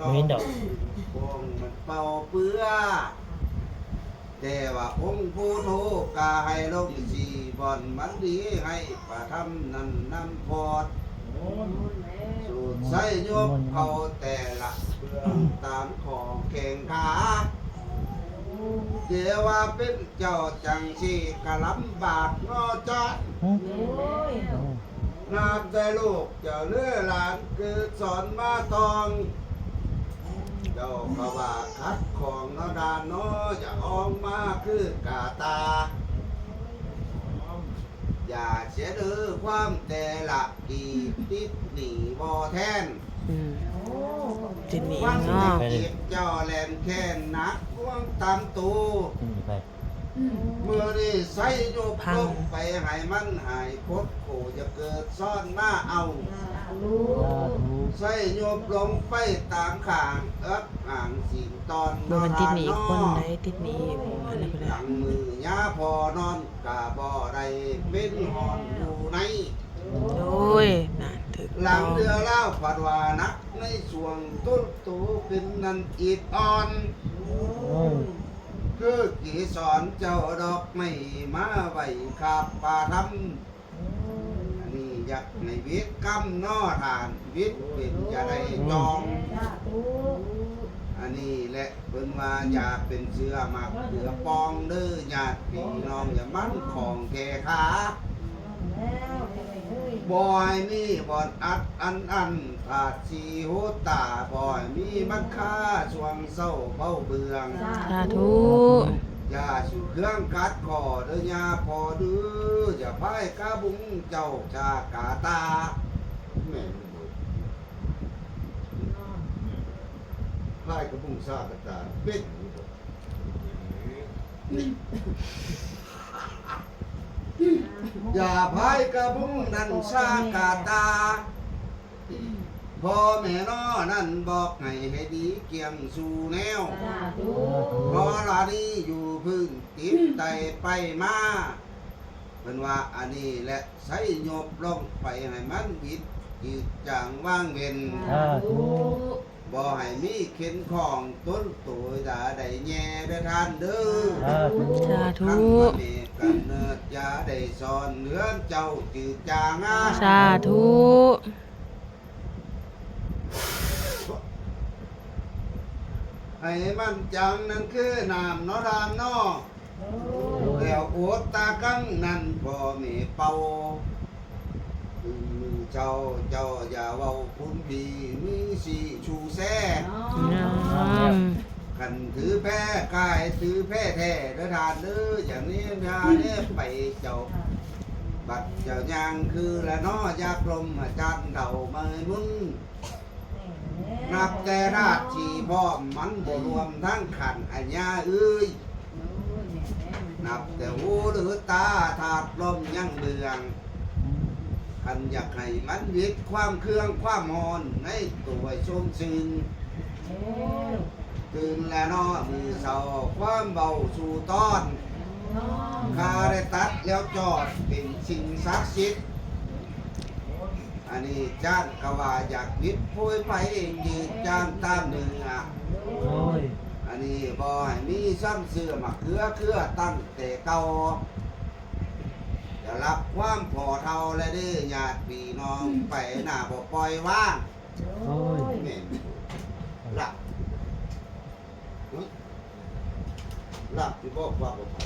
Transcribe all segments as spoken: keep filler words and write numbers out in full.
บ่เห็นดอก บ่มันเป่าเปื้อ แต่ว่าองค์ผู้โทกาให้ลงสีบ่อนมันดีให้ประทับนั้นนำพอด สูตรใส่ยกเขาแต่ละเบื้องตามของแข่งขา เดี๋ยวว่าเป็นเจ้าจังสีกะลำบากเนาะจ๊ะ อืม นับแต่ลูกเจ้าเลือหลานคือสอนมาตอง เจ้าก็ว่าคัดของเนาะดานเนาะอย่าออกมาคือกาตา อย่าเสียเด้อความแต่ละกีติดหนีบ่แทน อืม ติดหนี ความ เนาะ กีบเจ้าแลนแค้นหนักห่วงตามตู อืม ไป มื้อนี้ใส่ยก พัง ลงไปให้มันหายคดโขอย่าเกิดซ้อนมาเอา สาธุ ใส่ยกลงไปตามข้างเอิกหางสิงตอน บ่แม่นติดหนี้ นอน คนใดติดหนี้ อันนั้นก็ได้ หลังมือยาพอนอนกะบ่ได้เป็นหอนอยู่ใน โอ้ย น่ะ ถูกต้อง หลังเดือลาวผัดว่านักในช่วงต้นโตเป็นนันอีดอ่อน โอ้ย คือเกสรเจ้าดอกไม้มาไว้ขับป่าทำ อันนี้อยากให้วิทย์กำเนาะทาน วิทย์เป็นจะได้จอง อันนี้แหละเพิ่นว่าอย่าเป็นเสื้อมักเสื้อปองเด้อญาติพี่น้องอย่ามันของแก่ขา บ่ให้มีบ่อนอัดอันอัน ขาดสีโหตา บ่ให้มีมันค่าช่วงเศร้าเบาเบือง สาธุ อย่าสู่เครื่องกัดคอเด้อย่าพอเด้ออย่าพายกะบุงเจ้าชากาตา แม่นบ่ พายกะบุงชากาตา เป็นอยู่บ่ อย่าพายกะบุงนั่นชากาตา พ่อแม่น้อนั่นบอกให้ให้ดีเกี่ยงสู่แนว สาธุ กรณีอยู่พื้นติดใดไปมา เพิ่นว่าอันนี้แหละใช้ยบลงไปให้มันวิดจืดจางว่างเว้น สาธุ บ่ให้มีเข็นของต้นโตอย่าได้แย่เด้อท่านเด้อ สาธุ สาธุ คันว่าแม่กำเนิดอย่าได้สอนเฮือนเจ้าจืดจางอ่ะ สาธุ ให้มันจังนั่นคือน้ำเนาะท่านเนาะ แล้วโอดตากังนั่นพ่อแม่เป่า คือเจ้า เจ้าอย่าเว้าคุณพี่มีสีชูแซ่ งาม คันถือแพ้กายถือแพ้แท้เด้อท่านเด้อ อย่างนี้นะเนี่ยไปเจ้า บัดเจ้ายางคือละเนาะอยากลมอาจารย์เฒ่าเมยมุ่น นับแต่ราชสีพร้อมมันบ่รวมทั้งขันอัญญาเอ้ย นับแต่หูหรือตาธาตุลมยังเบือง คันอยากให้มันวิดความเครื่องความฮ้อนในตัวชมซื่น ตื่นแล้วเนาะมื้อเช้าความเบาสู่ตอน ข้าได้ตัดแล้วจอดเป็นสิ่งศักดิ์สิทธิ์ อันนี้จ้านกะว่าอยากวิดโพยไปจืดจางตามเนื้อ โอ้ย อันนี้บ่ให้มีซ้ำเสื้อมาเครือเครือตั้งแต่เก่า จะรับความพอเฒ่าและเด้อญาติพี่น้องไปหน้าบ่ปล่อยว่าง โอ้ย แม่นหลับ หลับที่บอกว่าบ่ไป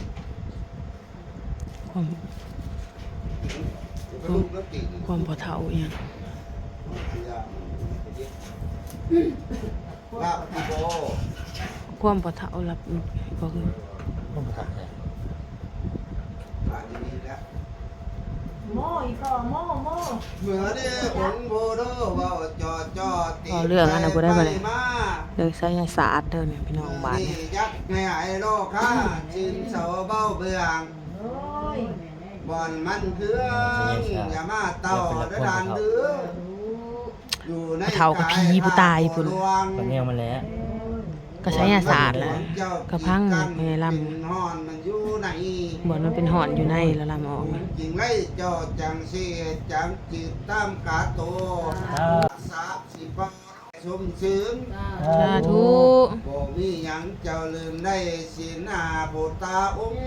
ความ เดี๋ยวก็ลุกแล้วตี ความพอเฒ่าอีหยัง หลับที่บ่ ความพอเฒ่าหลับบ่คือ ความพอเฒ่าเนี่ย หลับที่นี่แล้ว โม่อีกต่อ โม่ โม่ เมื่อนี้องค์โพธิ์เว้าจ่อจ่อติด เอาเรื่องอันนั้นบ่ได้บ่ได้ มา เรื่องไสยศาสตร์เด้อเนี่ยพี่น้องบ้านเนี่ย นี่ยักษ์ในไอโลกา ชื่นเสาเบาเบือง โอ้ย บ่อนมันเครื่อง อย่ามาเต่าเด้อท่านเด้อ อยู่ใน เฒ่ากับผีผู้ตายผู้ หลวง ก็แนวมันแหละ ก็ไสยศาสตร์แหละ ก็พังพญาลำ เป็นฮ้อนมันอยู่ใน บ่อนมันเป็นฮ้อนอยู่ในแล้วลำออก จึงไล่เจ้าจังเสียจังจิตตามกาโต ครับ สาบสิบ ชุ่มชื้น สาธุ บ่มีหยังเจ้าลืมได้ศีลห้าโพธาองค์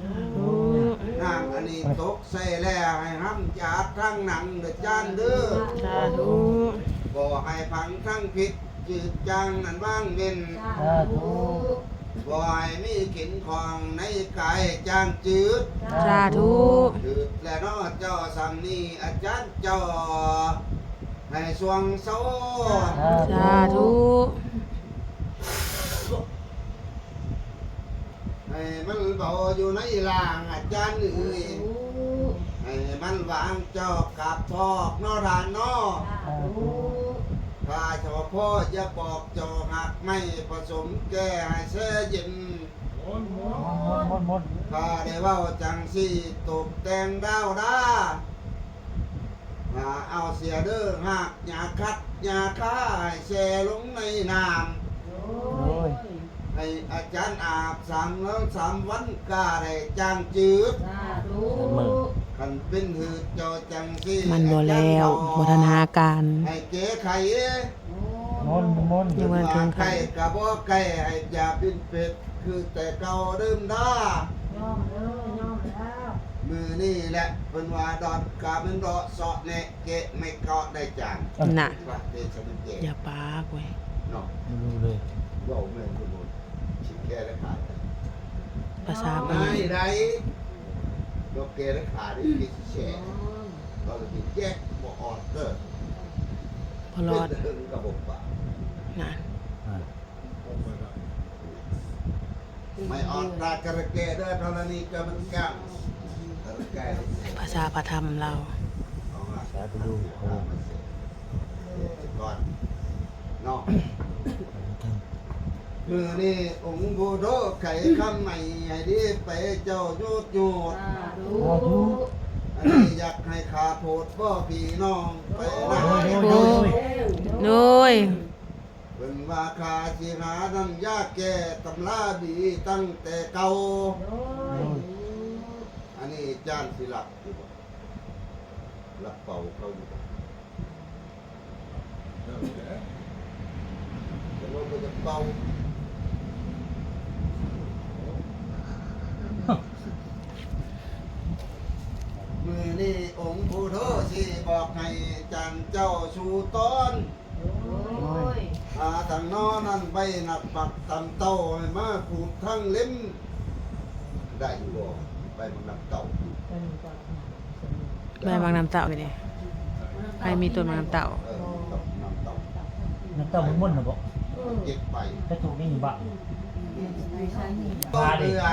สาธุ น้ำอันนี้ตกใส่แล้วให้ห้ำจากทั้งหนังเด้อจานเด้อ สาธุ บ่ให้พังทั้งผิดจืดจางนั้นว่างเว้น สาธุ บ่ให้มีขินของในกายจางจืด สาธุ ถือและเนาะเจ้าสำนีอาจารย์เจ้า ให้สวงโซ สาธุ ให้มันเบาอยู่ในร่างอาจารย์เอ้ย ให้มันวางเจ้ากราบทอกเนาะท่านเนาะ สาธุ ข้าเจ้าพ่อจะบอกเจ้าหากไม่ผสมแก้ให้แช่เย็น มนต์มนต์มนต์มนต์ ข้าได้เว้าจังซี่ตกแต่งดาวดา หาเอาเสียเด้อหากหญ้าคัดหญ้าค่าให้แช่ลงในน้ำ โอ้ย ให้อาจารย์อาบสามแล้วสามวันก็ได้จางจืด สาธุ คันเป็นหืดเจ้าจังซี่ มันบ่แล้ว อาจารย์ บ่ทันหาการ ให้แก้ไข มนต์มนต์ ยังว่าถึงขั้น ใกล้ก็บ่ใกล้ให้อย่าเป็นเป็ดคือแต่เก่าเดิมด้า ยอมเด้อยอมแล้ว มื้อนี้แหละเพิ่นว่าดอนกามันเดาะเซาะแนะเกะไม่เกาะได้จาง น่ะ ว่าเดชะมันเกะ อย่าปากเว้ย เนาะ ไม่รู้เลย เว้าแม่นบ่หมด สิแก้ได้ขาด ภาษาพม่า ไม่ได้ ดอกแก้ได้ขาดนี่คือสิแช่ เราจะไปแยกบ่ออกเด้อ บ่รอด เป็นเรื่องกระบบปะ น่ะ อ่า ไม่ออกตากระแกเด้อธรณีกำมันกังกระแก ภาษาพระธรรมลาว เอามา สาธุ ก่อนเนาะ มื้อนี้องค์บูโดไขคำใหม่ให้ดีไปเจ้ายุดยุด สาธุ สาธุ อันนี้อยากให้ข้าโพดบ่พี่น้องไปนะ โดย โดย โดย โดย เพิ่นว่าข้าสิหาน้ำยาแก้ตำราดีตั้งแต่เก่า โดย อันนี้อาจารย์สิหลับอยู่บ่ หลับเป่าเขาอยู่บ่ แต่ว่าบ่จะเป่า มื้อนี้องค์ผู้โทสิบอกให้อาจารย์เจ้าสู่ตอน โอ้ย หาทางนอนนั่นใบหนักปักตำเต้าให้มาขูดทั้งเล่ม ได้อยู่บ่ ใบหมากน้ำเต้า ใบหมากน้ำเต้านี่เด้ ใครมีต้นหมากน้ำเต้า เออ น้ำเต้า น้ำเต้ามันม่วนนะบ่ เก็บไป ถ้าถูกนี่อยู่บ้าน บ่เบื่อ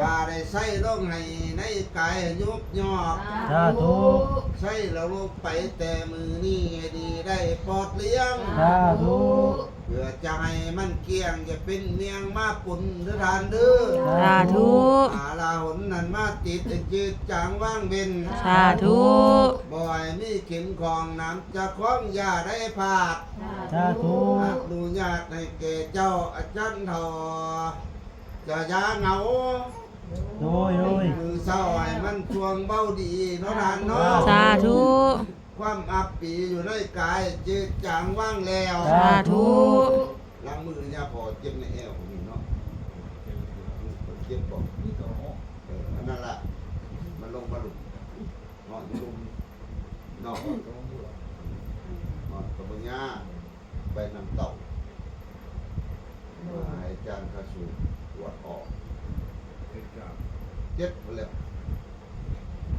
ข้าได้ใส่ลงให้ในกายยุบยอบ สาธุ ใส่แล้วลงไปแต่มื้อนี้ให้ดีได้ปลอดเลี้ยง สาธุ เพื่อจะให้มันเกลี้ยง อย่าเป็นเมียงมาปนเด้อท่านเด้อ สาธุ อาลาหนนั้นมาติดให้จืดจางว่างเว้น สาธุ บ่ให้มีเข็นของน้ำจะคล้องอย่าได้พลาด สาธุ อนุญาตให้แก่เจ้าอาจารย์เฒ่า เจ้ายาเหงา โดย โดย มื้อเช้าให้มันช่วงเบาดีเนาะท่านเนาะ สาธุ ความอับปีอยู่ในกายจืดจางว่างแล้ว สาธุ ล้างมือเนี่ยพอเจ็บในแอวผมนี่เนาะ เจ็บบอก เออ อันนั้นล่ะ มันลงมาหลุม นอนอยู่หลุม นอน นอนกับปัญญา ไปนำเต่า มาให้อาจารย์พระสูตรตรวจออก เจ็บแล้ว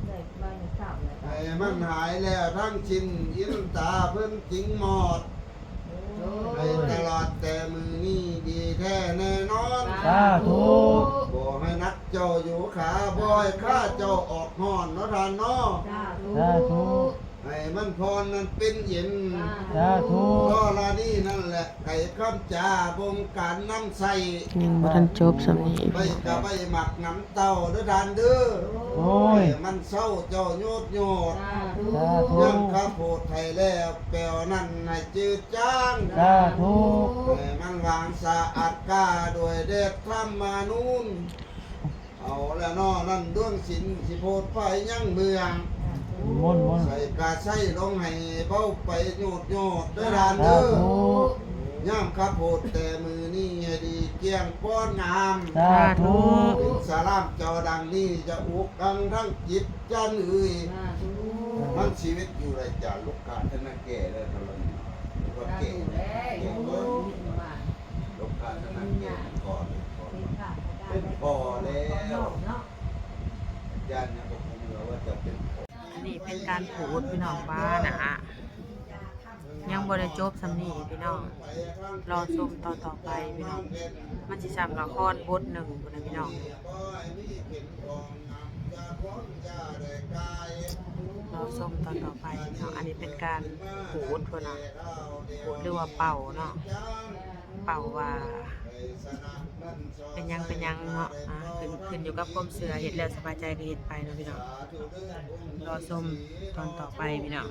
ได้ใบหนึ่งสามแล้ว ให้มันหายแล้วทั้งสิ้น อินตาเพิ่นจิงหมอด โอ้ย ให้ตลอดแต่มือนี้ดีแท้แน่นอน สาธุ บ่ให้นักเจ้าอยู่ขา บ่ให้ข้าเจ้าออกห้อนเนาะท่านเนาะ สาธุ สาธุ ให้มันพรนั้นเป็นเย็น สาธุ กรณีนั่นแหละ ไขคำจาบงการนำใส่ ยังบ่ทันจบซ้ำนี่ ใบกะใบหมักน้ำเต้าเด้อท่านเด้อ โอ้ย ให้มันเศร้าเจ้าโยดโยด สาธุ ยังข้าโพดไทยแล้ว แปลวนั่นให้จืดจาง สาธุ ให้มันวางสะอาดกาโดยเดธรรมานุน เอาละเนาะ นั่นดวงศิลป์สิโพดไฟยังเมือง มนต์มนต์ ใส่กาใส่ลงให้เบาไปโยดโยดเด้อหลานเด้อ สาธุ ย่ามข้าโพดแต่มือนี่ให้ดีเกลี้ยงก้อนงาม สาธุ เป็นสารามจอดังนี่จะอุกอังทั้งจิตจันเอ่ยมันชีวิตอยู่ไรจาลูกค้าธนาแก่เด้อตลอดก็เก่งเก่งเด้อลูกค้าธนาแก่ก่อนเป็นพ่อแล้วย่านนะผมเหลือว่าจะเป็นพ่อ อันนี้เป็นการขูดพี่น้องว่านะฮะ ยังบ่ได้จบสำนี้พี่น้อง รอชมต่อต่อไปพี่น้อง มันสิซ้ำละครบทหนึ่งพุ้นนะพี่น้อง รอชมต่อต่อไปพี่น้อง อันนี้เป็นการขูดพุ้นนะ ขูดหรือว่าเป่าเนาะ เป่าว่า เป็นหยังเป็นหยังเนาะ อ่า ขึ้น ขึ้นอยู่กับความเชื่อ เฮ็ดแล้วสบายใจก็เฮ็ดไปเนาะพี่น้อง รอชมตอนต่อไปพี่น้อง